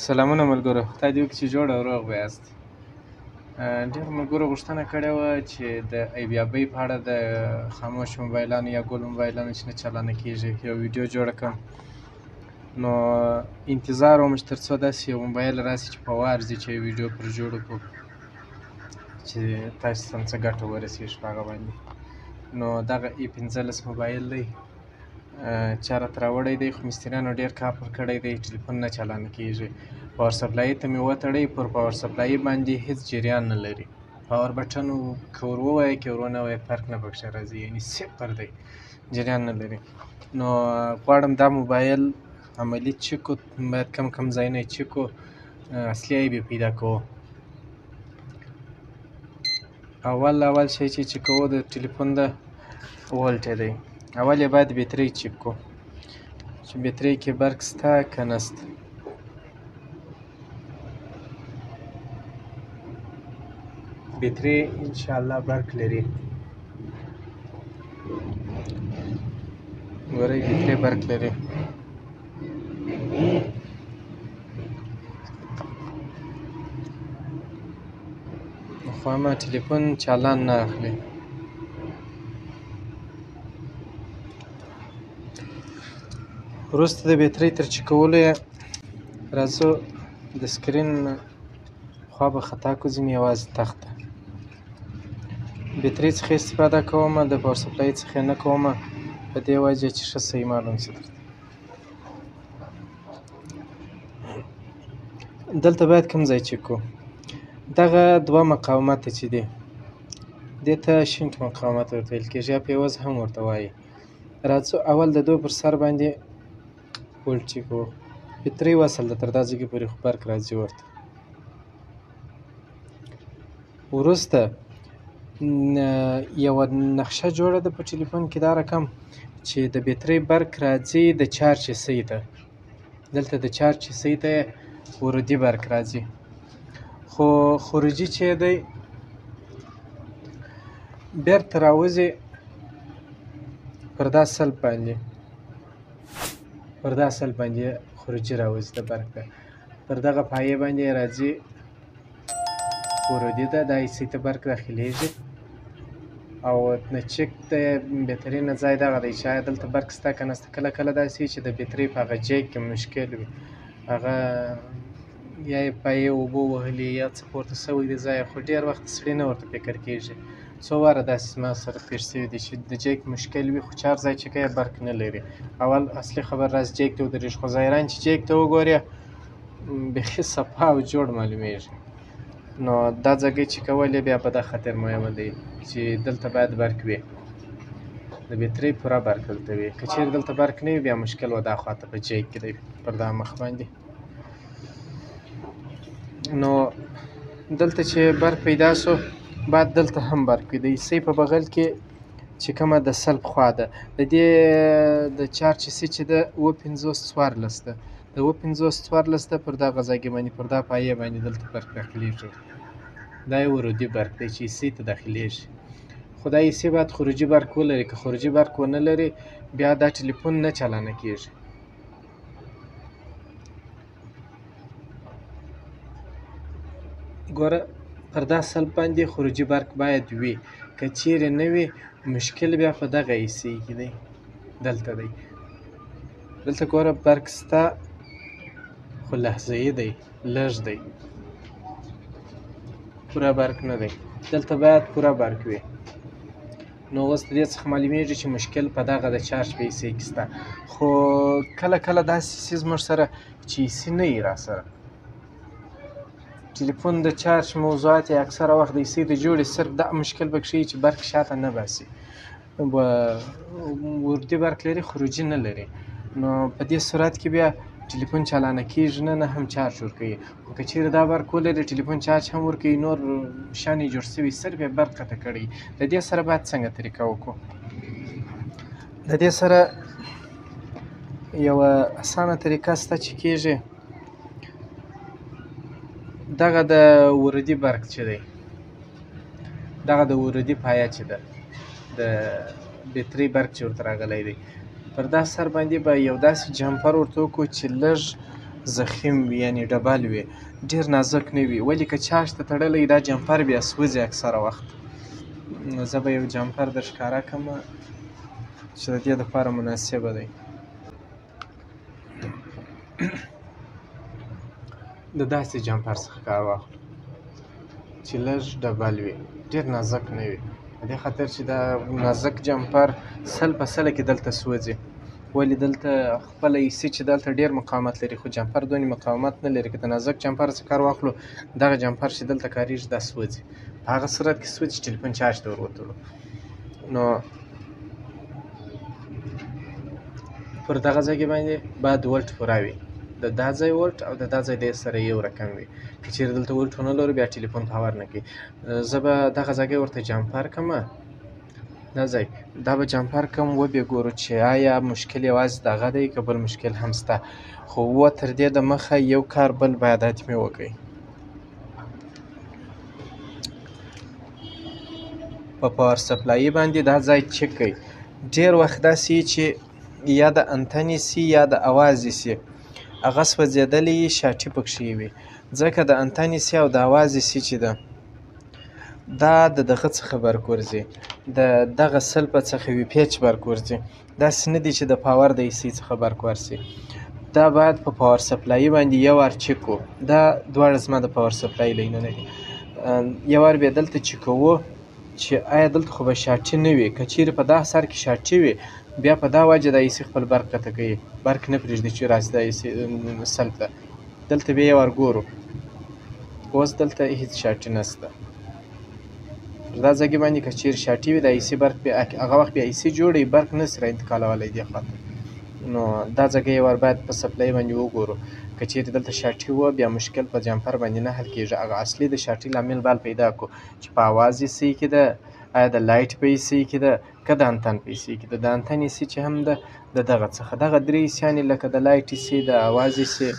سلامونه ملګرو، خدای دې وکړي چې جوړ او روغ به یاست. ډېرو ملګرو غوښتنه کړې وه چې د ایبیابۍ په اړه د خاموش موبایلانو یا ګول موبایلانو چې نه چالانه کېږي یو ویډیو جوړه کړم. نو انتظار وم چې تر څو داسې یو موبایل راسي چې په وارځي چې یو ویډیو پر جوړه کړو چې تاسو ته هم څه ګټه ورسېږي په هغه باندې. نو دغه ای 15 موبایل دی، چا راته راوړی دی، خو مستریانو ډېر کار پر کړی دی، ټلیفون نه چالانه کېږي. پاور سپلای ته مې وتړی، پر پاور سپلای باندې هیڅ جریان نه لري. پاور بټن که ور ووایې که ور ونه وایې فرق نه پکښې راځي، یعنې صفر دی، جریان نه لري. نو غواړم دا موبایل عملي چک کړو، باید کم کم ځایونه یې چک کړو، اصلي عیب یې پیدا کوو. اول اول شی چې چک کوو د ټلیفون د ولټ دی. اول یې باید بیترۍ چک کړو چې بیترۍ کې برق شته که نشته. بیترۍ انشاءالله برق لري. ګورئ بیترۍ برق لري. خو اما ټلیفون چالان نه اخلي. وروسته د بیترۍ تر چکولو یې راځو د سکرین خوا به خطا کړو ځینې یوازې تخته. بیترۍ څخه استفاده کوم، د پاور سپلای څخه نه کوم، په دې وجه چې ښه صحیح معلوم شي درته. دلته باید کوم ځای چک کړو؟ دغه دوه مقاومته چې دي، دې ته شینټ مقاومت ورته ویل کېږي یا پیوز هم ورته وایي. راځو اول د دوه پر سر باندې ولټ چک کوو. بیترۍ وصل ده تر دا ځای پورې خو برق راځي ورته. وروسته یوه نقشه جوړه ده په ټلیفون کې دا رقم چې د بیترۍ برق راځي د چارج حصې ته، دلته د چارج حصې ته ورودي برق راځي، خو خروجي چې دی بیرته راوځي پر دا سلب باندې، پر دا سلب باندې خروجي راوځي د برق ده، پر دغه پایې باندې راځي ورودي ده، دا حصې ته برق داخلېږي. او د چک د بهترینه ځای دغه دی چې آیا دلته برق شته که نشته. کله کله داسې وي چې د بیترۍ په هغه جیک کې مشکل وي، هغه یا یې پایې اوبو وهلي یا څه پورته شوی دی ځای، خو ډېر وخت سړي نه ورته فکر کېږي. څو واره داسې زما سره پېښ شوي دي چې د جیک مشکل وي، خو چار ځای چې کوي برق نه لري. اول اصلي خبر راځي جیک ته ودرېږي، خو ظاهراً چې جیک ته وګورې بیخي صفا او جوړ معلومېږي. نو دا ځای چې کول یې بیا په دا خاطر مهمه دی چې دلته باید برق وي، د بیترۍ پوره برق دلته وي. که چېرې دلته برق نه وي بیا مشکل و دا خواته په جیک کې دی پر دا مخ باندې. نو دلته چې برق پیدا شو باید دلته هم برق وي. د حصې په بغل کې چې کومه د سلب خوا ده، د دې د چارج حصې چې ده 7.5 14 ده، د 7.5 14 ده، پر دغه ځای باندې پر دا پایې باندې دلته برق داخلېږي. دا یو ورودي برق دی چې حصې ته داخلېږي. خو دا حصې باید خروجي برق ولري، که خروجي برق ونه لري بیا دا ټلیفون نه چالانه کېږي. ګوره پر دا سلب باندې خروجي برق باید وي، که چیرې نه وي مشکل بیا په دغه حصې کې دی، دلته دی. دلته ګوره برق شته خو لحظهيي دی، لږ دی، پوره برق نه دی. دلته باید پوره برق وي. نو اوس د دې څخه معلومیږي چې مشکل په دغه د چارج په حصې کې شته. خو کله کله داسې څیز موږ سره چې حصې نه وي راسره، ټلیفون د چارج موضوعات یې اکثره وخت د حصې د جوړې صرف دا مشکل پکښې چې برق شاته نه باسي، وردي برق لري خروجي نه لري. نو په دې صورت کې بیا ټلیفون چالانه کېږي نه، نه هم چارج ورکوي. خو که چېرې دا برق ولري ټلیفون چارج هم ورکوي، نور شیان یې جوړ شوي، صرف یې برق قطع کړی. د دې سره باید څنګه طریقه وکړو؟ د دې سره یوه اسانه طریقه شته چې کېږي. دغه د ورودي برق چې دی، دغه د ورودي پایه چې ده، د بیترۍ برق چې ورته راغلی دی، پر دا سر باندې به یو داسې جمپر ورته وکړو چې لږ ضخیم وي، یعنې ډبل وي، ډېر نازک نه وي. ولې که چارج ته تړلی دا جمپر بیا سوځي اکثره وخت. زه به یو جمپر در ښکاره کړم چې د دې دپاره مناسبه دی. د داسې جمپر څخه کار واخلو چې لږ ډبل وي، ډېر نازک نه وي. په دې خاطر چې دا نازک جمپر 100% کې دلته سوځي. ولې دلته خپله ایسي چې دلته ډېر مقاومت لري، خو جمپر دونې مقاومت نه لري. که د نازک جمپر څخه کار واخلو، دغه جمپر چې دلته کارېږي دا سوځي. په هغه صورت کې سوځي چې ټلیفون چارج ته ور وتړو. نو پر دغه ځای کې باندې باید ولټ پوره وي، د دا ځای ولټ او د دا ځای د سره یو رقم وي. که چېرې دلته ولټ ونه لرو بیا ټلیفون power نه کوي. زه به دغه ځای ورته جمپر کړم، دا ځای دا به جمپر کړم، وبې ګورو چې آیا مشکل یوازې دغه دی که بل مشکل هم شته. خو و تر دې د مخه یو کار بل باید حتمي وکړئ. په power supply باندې دا ځای چک کړئ. ډېر وخت داسې چې یا د انتنې سي یا د اواز سي، هغه سوځېدلی شاټي پکښې وي. ځکه د انتنې سي او د اواز سي چې ده دا د دغه څخه برق ورځي، د دغه سلفه څخه وي پیچ برق ورځي. داسې نه دی چې د power د ایسي څخه برق ورسي. دا باید په power supply باندې یو وار چک کړو. دا دواړه زما د power supply لینونه دي. یو وار بیا دلته چک کوو چې آیا دلته خو به شاټي نه وي. که چېرې په دا سر کې شاټي وي بیا په دا وجه د ایسي خپل برق قطع کوي، برق نه پرېږدي چې راسي د ایسي سلف ته. دلته بیا یو وار ګورو، اوس دلته هیڅ شاټي نشته. پر دا ځای باندې که چېرې شاټي وي د ایسي برق بیا هغه وخت بیا ایسي جوړوي، برق نه سي را انتقالولی دې خوا ته. نو دا ځای یو وار باید په supply باندې وګورو. که چېرې دلته شاټي وه بیا مشکل په جمپر باندې نه حل کېږي. هغه اصلي د شاټي لامل باید پیدا کړو چې په اواز ایسي کې ده، آیا د light په ایسي کې ده که د انتن په ایسي کې ده. د انتن ایسي چې هم ده د دغه څخه دغه درې ایسیانې لکه د light ایسي، د اواز ایسي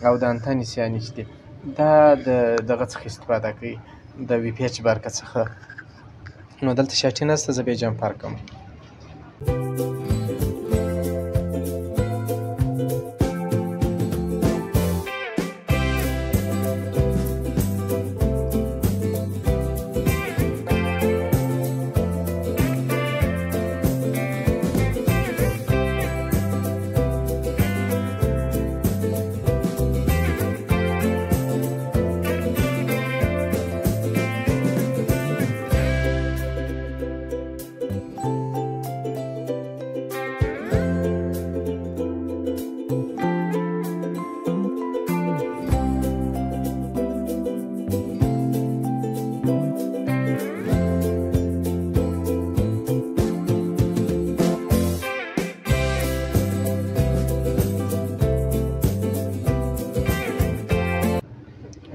او د انتن ایسیانې چې دي دا د دغه څخه استفاده کوي، د وي پي اچ برقه څخه. نو دلته شاټي نشته، زه بیا جمپر کوم.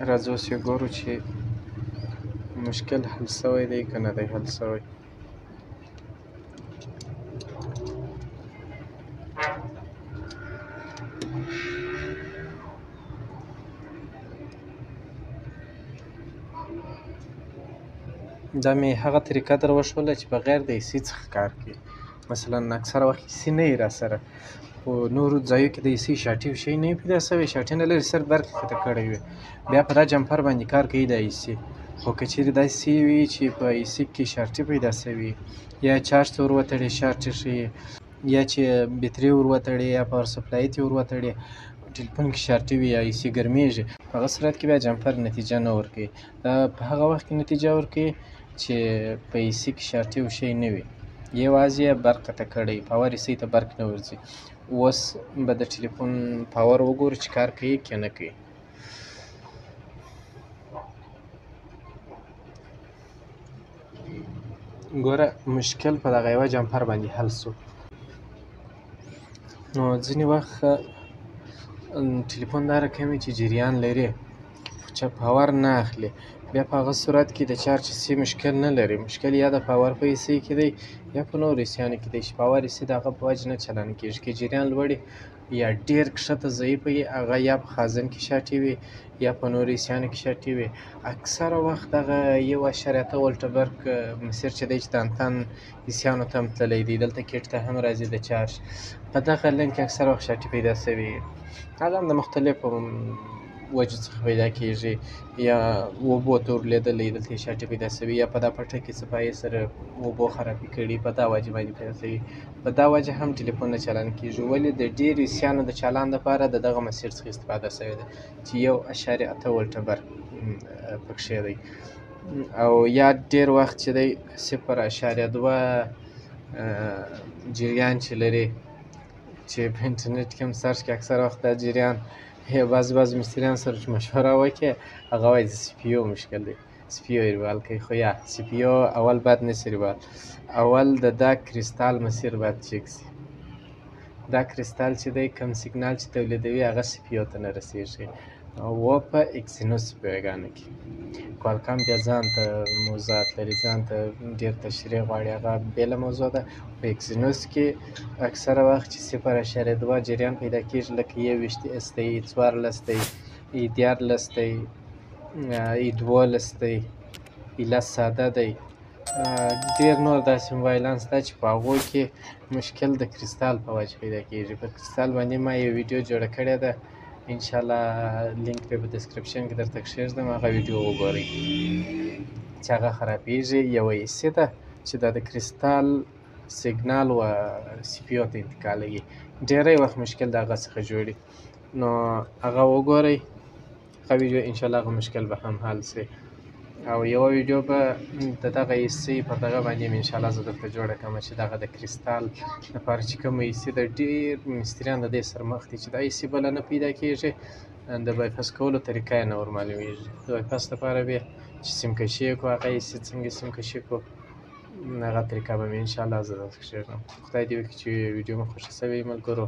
راځو اوس یې ګورو چې مشکل حل شوی دی که نه دی حل شوی. دا مې هغه طریقه در وښوله چې بغیر د ایسي څخه کار کوي. مثلا اکثره وخت ایسي نه وي راسره، خو نورو ځایو کې د ایسي شاټي شی نه پیدا شوی، شاټي نه لري، صرف برق قطع کړی وي، بیا په دا جمپر باندې کار کوي د ایسي. خو که چېرې داسې وي چې په ایسي کې شارټي پیدا شوي، یا چارج ته ور وتړي شارټي ښیي، یا چې بیتري ور وتړي یا power supply ته ور وتړي، ټلیفون کې شارټي وي یا ایسي ګرمېږي، په هغه صورت کې بیا جمپر نتیجه نه ورکوي. دا په هغه وخت کې نتیجه ورکوي چې په ایسي کې شارټي او شی نه وي، یوازې یې برق قطع کړی، power ایسي ته برق نه ورځي. اوس به د ټلیفون power وګورو چې کار کوي که نه کوي. ګوره مشکل په دغه یوه جمپر باندې حل شو. نو ځینې وخت ټلیفون دا رقم وي چې جریان لري خو چې power نه اخلي، بیا په هغه صورت کې د چارج ایسي مشکل نه لري. مشکل یا د power په ایسي کې دی یا په نورو ایسیانو کې دی چې power ایسي د هغه په وجه نه چالانه کېږي. که جریان لوړي یا ډېر کښته ضعیف وي، هغه یا په خازن کې شارټي وي یا په نورو ایسیانو کې شارټي وي. اکثره وخت دغه 1.8 ولټه برق مسیر چې دی، چې د انتن ایسیانو ته هم تللی دی، دلته کیټ ته هم راځي د چارج، په دغه لین کې اکثره وخت شارټي پیدا شوي. هغه هم د مختلفو وجو څخه پیدا کېږي، یا اوبو ته ورلېدلی دلته یې شارټي پیدا شوي، یا په دا پټه کې صفایي سره اوبو خرابې کړي، په دا وجه باندې پیدا شوي. په دا وجه هم ټلیفون نه چالان کېږي. ولې د ډېرو ایسیانو د چالان دپاره د دغه مسیر څخه استفاده شوې ده چې 1.8 ولټه برق پکښې دی. او یا ډېر وخت چې دی 0.2 جریان چې لري، چې په انټرنیټ کې هم search کې اکثره وخت دا جریان یا بعضې بعضې مستریان سره چې مشوره وکړي، هغه وایي د CPU مشکل دی، CPU یې ریبال کوي. خو یا CPU اول باید نه سي ریبال، اول د دا کریستال مسیر باید چک سي. دا کریستال چې دی کوم سیګنال چې تولیدوي هغه CPU ته نه رسېږي، و په اکسینوس CPU ګانو کې. کوالکام بیا ځان ته موضوعات لري، ځان ته ډېر تشریح غواړي، هغه بېله موضوع ده. په اکسینوس کې اکثره وخت چې 0.2 جریان پیدا کېږي، لکه 21 اس دی، 14 دی، 13 دی، 12 دی، 10 ساده دی، ډېر نور داسې موبایلان شته چې په هغو کې مشکل د کریستال په وجه پیدا کېږي. پر کریستال باندې ما یو ویډیو جوړه کړې ده، انشاءالله لینک به په description کې درته کښېږدم، هغه ویډیو وګورئ چې هغه خرابېږي. یوه ایسي ده چې دا د کریستال سیګنال و CPU ته انتقالوي، ډېری وخت مشکل د هغه څخه جوړي. نو هغه وګورئ، هغه ویډیو انشاءالله هغه مشکل به هم حل سي. او یوه ویډیو به د دغه ایسي پر دغه باندې هم انشاءالله زه درته جوړه کړم چې دغه د کریستال لپاره چې کومه ایسي ده، ډېر مستریان د دې سره مخ دي چې دا ایسي بله نه پیدا کېږي، د بایپس کولو طریقه یې نه ورمعلومېږي. د بایپس لپاره به چې سیم کشي یې کړو، هغه ایسي څنګه سیم کشي کړو، هغه طریقه به مې انشاءالله زه درته کښېږدم. خدای دې وکړي چې ویډیو مو خوښه شوې ملګرو.